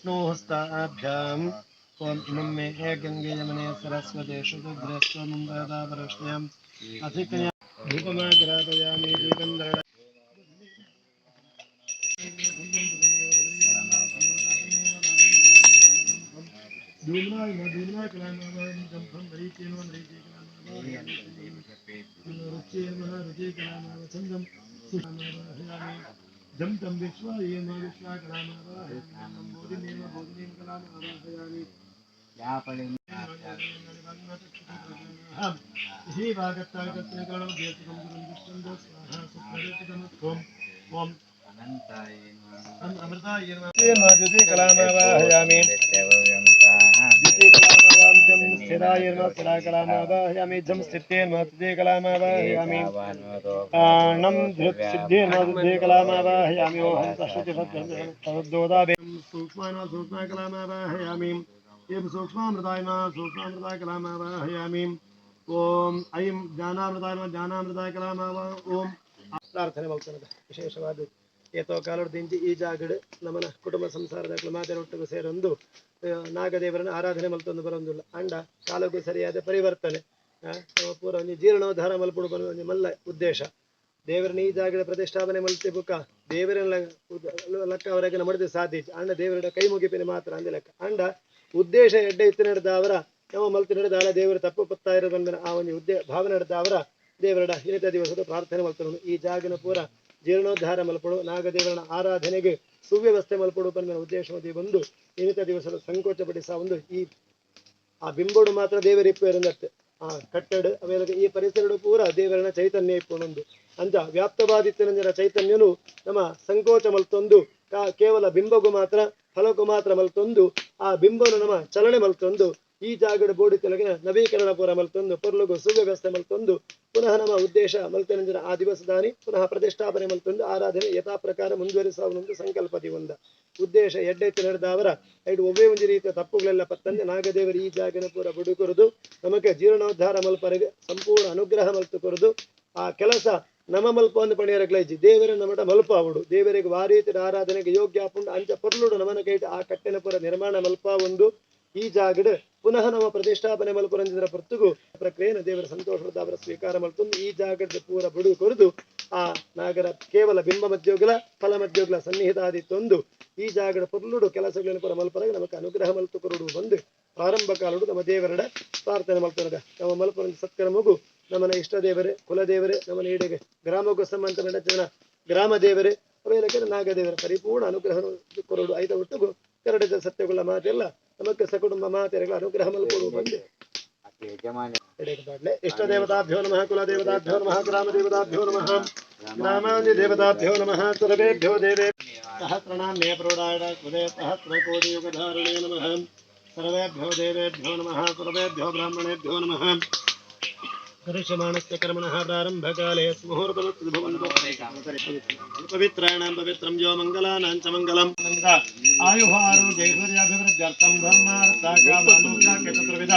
विष्णोहस्ताभ्याम् ओम इमं मे गंगे यमुने सरस्वते शुभद्रे सोमं वरदावरश्म्याम् अधिकया धूपमाग्रापयामि दीपं दरण धूम्राय कलामावाहं जम्भं मरीचेन मरीचे कलामावाहयामि रुचे नमः रुचे कलामावछन्दं सुषमावाहयामि जं तं विश्वाय नमः विश्वा कलामावाहयामि बोधिनेम बोधिनीं कलामावाहयामि अमृताय स्थिराय नमः स्थिरा कलामावाहयामि जं स्थित्ये नमः स्थिते कलामावाहयामि णं धृत् सिद्धे नमः सिद्धे कलामावाहयामि ओं तदोदाभे सूक्ष्माय नमः सूक्ष्माय कलामावाहयामि एवं सूक्ष्मामृताय नमः सूक्ष्मामृताय कलामावाहयामि ಓಂ ಐಂ ಜ್ಞಾನಾಮೃತಾಯ ನಮಃ ಜ್ಞಾನಾಮೃತಾಯ ಕಲಾಮಾವ ಓಂ ಪ್ರಾರ್ಥನೆ ಮಲ್ತನದ ವಿಶೇಷವಾದ ಏತೋ ಕಾಲೊಡ್ದಿಂಚಿ ಈ ಜಾಗಡ್ ನಮನ ಕುಟುಂಬ ಸಂಸಾರದ ಮಾತೆರೊಟ್ಟಿಗೆ ಸೇರೊಂದು ನಾಗದೇವರನ್ನ ಆರಾಧನೆ ಮಲ್ತೊಂದು ಬರೊಂದುಲ್ಲ ಅಂಡ ಕಾಲಕ್ಕೂ ಸರಿಯಾದ ಪರಿವರ್ತನೆ ನಮ್ಮ ಪೂರ ಒಂಜಿ ಜೀರ್ಣೋದ್ಧಾರ ಮಲ್ಪುಡು ಬರುವ ಒಂಜಿ ಮಲ್ಲ ಉದ್ದೇಶ. ದೇವರನ್ನ ಈ ಜಾಗದ ಪ್ರತಿಷ್ಠಾಪನೆ ಮಲ್ತಿ ಬುಕ್ಕ ದೇವರನ್ನ ಲೆಕ್ಕ ಅವರೆಗೆ ಮಡಿದ ಸಾಧ್ಯ ಅಂಡ ದೇವರ ಕೈ ಮುಗಿಪಿನ ಮಾತ್ರ ಅಂದ ಲೆಕ್ಕ ಅಂಡ ಉದ್ದೇಶ ಎಡ್ಡೆ ಇತ್ತು ನಡೆದ ಅವರ ನಮ್ಮ ಮಲ್ತಿ ನಡೆದ ದೇವರ ತಪ್ಪು ಪತ್ತ ಇರೋದು ಬಂದನ ಆ ಒಂದು ಉದ್ದೇ ಭಾವನೆ ನಡೆದ ಅವರ ದೇವರಡ ಹಿರಿತ ದಿವಸದ ಪ್ರಾರ್ಥನೆ ಮಲ್ತನು ಈ ಜಾಗನ ಪೂರ ಜೀರ್ಣೋದ್ಧಾರ ಮಲ್ಪಡು ನಾಗದೇವರನ ಆರಾಧನೆಗೆ ಸುವ್ಯವಸ್ಥೆ ಮಲ್ಪಡು ಪನ್ನಿನ ಉದ್ದೇಶ ಬಂದು ಇನ್ನಿತ ದಿವಸದ ಸಂಕೋಚ ಪಡಿಸ ಒಂದು ಈ ಆ ಬಿಂಬೋಡು ಮಾತ್ರ ದೇವರಿಪ್ಪು ಎರಂದತ್ತೆ ಆ ಕಟ್ಟಡ ಆಮೇಲೆ ಈ ಪರಿಸರಡು ಪೂರ ದೇವರನ ಚೈತನ್ಯ ಇಪ್ಪುನೊಂದು ಅಂತ ವ್ಯಾಪ್ತವಾದಿತ್ತನಂಜನ ಚೈತನ್ಯನು ನಮ್ಮ ಸಂಕೋಚ ಮಲ್ತೊಂದು ಕೇವಲ ಬಿಂಬಗೂ ಮಾತ್ರ ಫಲಕ್ಕೂ ಮಾತ್ರ ಮಲ್ತೊಂದು ಆ ಬಿಂಬನು ನಮ್ಮ ಚಲನೆ ಮಲ್ತೊಂದು ಈ ಜಾಗಡ ಬೋಡಿ ತೆಲಗಿನ ನವೀಕರಣ ಪೂರ ಮಲ್ತೊಂದು ಪೊರ್ಲುಗು ಸುವ್ಯವಸ್ಥೆ ಮಲ್ತೊಂದು ಪುನಃ ನಮ್ಮ ಉದ್ದೇಶ ಮಲ್ತನಂಜನ ಆ ದಿವಸದಾನಿ ಪುನಃ ಪ್ರತಿಷ್ಠಾಪನೆ ಮಲ್ತೊಂದು ಆರಾಧನೆ ಯಥಾ ಪ್ರಕಾರ ಮುಂದುವರಿಸುವ ಸಂಕಲ್ಪದಿ ಒಂದ ಉದ್ದೇಶ ಎಡ್ಡೆತ್ತು ನಡೆದ ಅವರ ಐಡು ಒಬ್ಬೇ ಒಂದು ರೀತಿಯ ತಪ್ಪುಗಳೆಲ್ಲ ಪತ್ತಂದೆ ನಾಗದೇವರು ಈ ಜಾಗನ ಪೂರ ಬುಡುಕೊರದು ನಮಗೆ ಜೀರ್ಣೋದ್ಧಾರ ಮಲ್ಪರಿಗೆ ಸಂಪೂರ್ಣ ಅನುಗ್ರಹ ಮಲ್ತು ಕೊರದು ಆ ಕೆಲಸ ನಮ್ಮ ಮಲ್ಪ ಒಂದು ಪಣಿಯರಗ್ಲೈಜಿ ದೇವರ ನಮಟ ಮಲ್ಪ ಅವಡು ದೇವರಿಗೆ ವಾರೀತಿನ ಆರಾಧನೆಗೆ ಯೋಗ್ಯ ಆಪುಂಡು ಅಂಚ ಪೊರ್ಲುಡು ನಮನ ಕೈಟ್ ಆ ಕಟ್ಟೆನ ಪೂರ ನಿರ್ಮಾಣ ಮಲ್ಪ ಒಂದು ಈ ಜಾಗಡ್ ಪುನಃ ನಮ್ಮ ಪ್ರತಿಷ್ಠಾಪನೆ ಮಲ್ಪುರಂಜಿನ ಪೊರ್ತುಗು ಪ್ರಕ್ರಿಯೆಯನ್ನು ದೇವರ ಸಂತೋಷದ ಅವರ ಸ್ವೀಕಾರ ಮಲ್ತೊಂದು ಈ ಜಾಗದ ಪೂರ ಬುಡು ಕೊರದು ಆ ನಾಗರ ಕೇವಲ ಬಿಂಬ ಮಧ್ಯೋಗಲ ಫಲ ಮಧ್ಯೋಗಲ ಸನ್ನಿಹಿತಾದಿತ್ತೊಂದು ಈ ಜಾಗದ ಪೊರ್ಲುಡು ಕೆಲಸಗಳನ್ನು ಪೂರ ಮಲ್ಪರಾಗ ನಮಕ್ ಅನುಗ್ರಹ ಮಲ್ತು ಕೊರಡು ಬಂದು ಪ್ರಾರಂಭ ಕಾಲುಡು ನಮ್ಮ ದೇವರಡ ಪ್ರಾರ್ಥನೆ ಮಲ್ಪನಗ ನಮ್ಮ ಮಲ್ಪರಂಜ ಸತ್ಕರ್ಮಗು ನಮ್ಮನ ಇಷ್ಟ ದೇವರೇ ಕುಲದೇವರೇ ನಮ್ಮನ ಈಡೆಗೆ ಗ್ರಾಮಕ್ಕೂ ಸಂಬಂಧ ನಡೆಸಿದ ಗ್ರಾಮ ದೇವರೇ ಅವೇಲಕ್ಕೆ ನಾಗದೇವರ ಪರಿಪೂರ್ಣ ಅನುಗ್ರಹ ಕೊರಡು ಐದ ಒಟ್ಟುಗು ಕರಡಿದ ಸತ್ಯಗಳ ಮಾತೆಲ್ಲ ನಮಕ್ಕೆ ಸಕುಟುಂಬ ಮಾತೆರೆಗಳ ಅನುಗ್ರಹ ಮಲ್ಕೊಡು ಬಂದು ಇಷ್ಟ ದೇವತಾಭ್ಯೋ ನಮಃ ಕುಲದೇವತಾಭ್ಯೋ ನಮಃ ಗ್ರಾಮ ದೇವತಾಭ್ಯೋ ನಮಃ ಗ್ರಾಮಾದಿ ದೇವತಾಭ್ಯೋ ನಮಃ ಸರ್ವೇಭ್ಯೋ ದೇವೇ ಸಹಸ್ರನಾಮ್ಯೇ ಪ್ರೌಢಾಯ ಕುಲೇ ಸಹಸ್ರಕೋಟಿಯುಗಧಾರಣೇ ನಮಃ ಸರ್ವೇಭ್ಯೋ ದೇವೇಭ್ಯೋ ನಮಃ ಸರ್ವೇಭ್ಯೋ ಬ್ರಾಹ್ಮಣೇಭ್ಯೋ ನಮಃ ಕರಿಷ್ಯಮಾಣಸ್ಯ ಕರ್ಮಣಃ ಪ್ರಾರಂಭಕಾಲೇ ಮುಹೂರ್ತಮಸ್ತು ಭವಂತು ಪವಿತ್ರಾಣಾಂ ಪವಿತ್ರಂ ಯೋ ಮಂಗಲಾನಾಂ ಚ ಮಂಗಲಂ ಆಯುಃ ಆರೋಗ್ಯೈಶ್ವರ್ಯಾಭಿವೃದ್ಧ್ಯರ್ಥಂ ಧರ್ಮಾರ್ಥ ಕಾಮ ಮೋಕ್ಷ ಚತುರ್ವಿಧ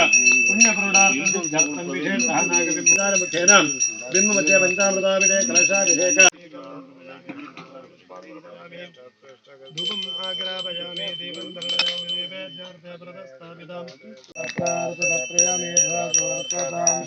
ಪುಣ್ಯ ಪ್ರೌಢಾರ್ಥಂ ವಿಶೇಷಃ ನಾಗಬಿಂಬಾರಮುಖೇನ ಬಿಂಬ ಮಧ್ಯೆ ಪಂಚಾಮೃತಾಭಿಷೇಕ ಕಲಶಾಭಿಷೇಕ ಧೂಪಂ ಆಗ್ರಾಪಯಾಮಿ ದೀಪಂ ದರ್ಶಯಾಮಿ ನೈವೇದ್ಯಾರ್ಥೇ ಪ್ರದಸ್ತಾಪಿತಾಂ ಪ್ರಾರ್ಥಪ್ರಿಯಾಮಿ ಧಾತುರ್ತಾಂ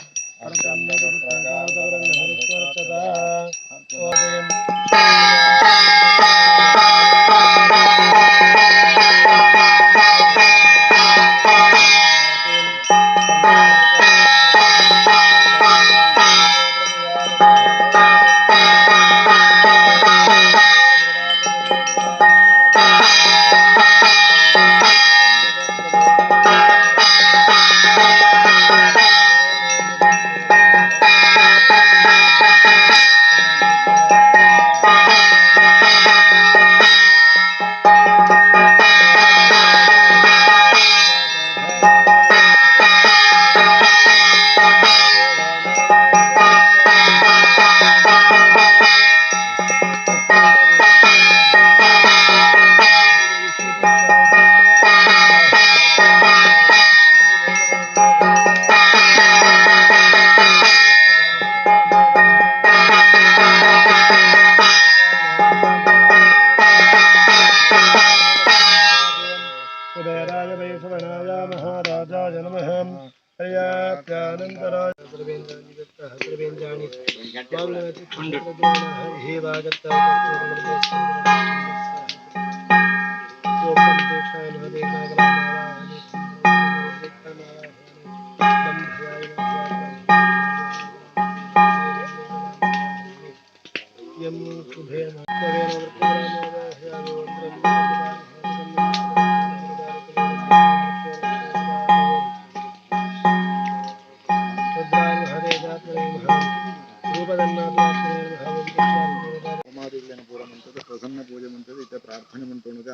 ಹೋಮಾದಿಗಳನ್ನ ಪೂರ ಮಂತದ ಪ್ರಸನ್ನ ಪೂಜೆ ಮಂತದ ಇತ್ತ ಪ್ರಾರ್ಥನೆ ಮಂತುಣಗ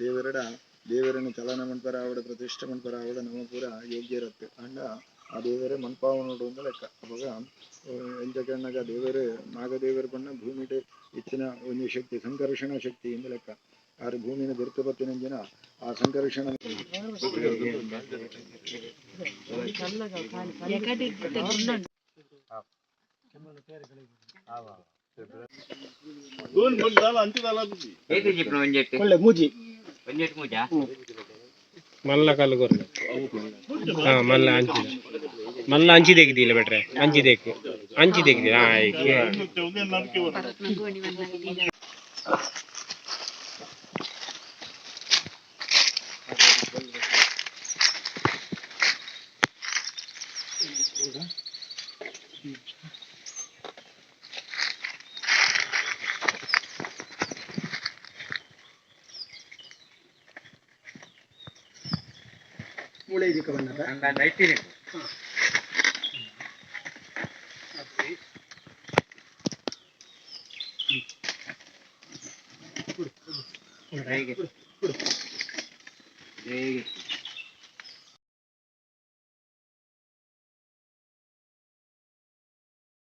ದೇವರಡ ದೇವರನ್ನು ಚಲನ ಮನ್ಪರ ಆವಡ ಪ್ರತಿಷ್ಠೆ ಮನ್ಪರ ಆವಡ ನಮ್ಮ ಪೂರ ಯೋಗ್ಯ ಇರತ್ತೆ. ಅಂಡ ಆ ದೇವರೇ ಮನ್ಪಾವನೋಡು ಅಂತ ಲೆಕ್ಕ. ಅವಾಗ ಎಂಚ ಕೇಣ್ಣಗ ದೇವರೇ ನಾಗದೇವರು ಪಣ್ಣ ಭೂಮಿಟೆ ಇತ್ತಿನ ಒಂಜಿ ಶಕ್ತಿ ಸಂಕರ್ಷಣ ಶಕ್ತಿ ಇಂದ ಲೆಕ್ಕ. ಆರು ಭೂಮಿನ ಬಿರ್ತು ಪತ್ತಿನಂಜಿನ ಆ ಸಂಕರ್ಷಣ. ಮಲ್ಲ ಕಲ್ಲು ಕೊರ್ನ. ಹಾ, ಮಲ್ಲ ಅಂಚಿ, ಮಲ್ಲ ಅಂಚಿ ದೇಕಿದಿಲ್ಲ ಬೆಟ್ರೆ. ಅಂಚಿ ದೇಕ್, ಅಂಚಿ ದೇಕಿದಿ. ಹಾ, ಏಕೆ.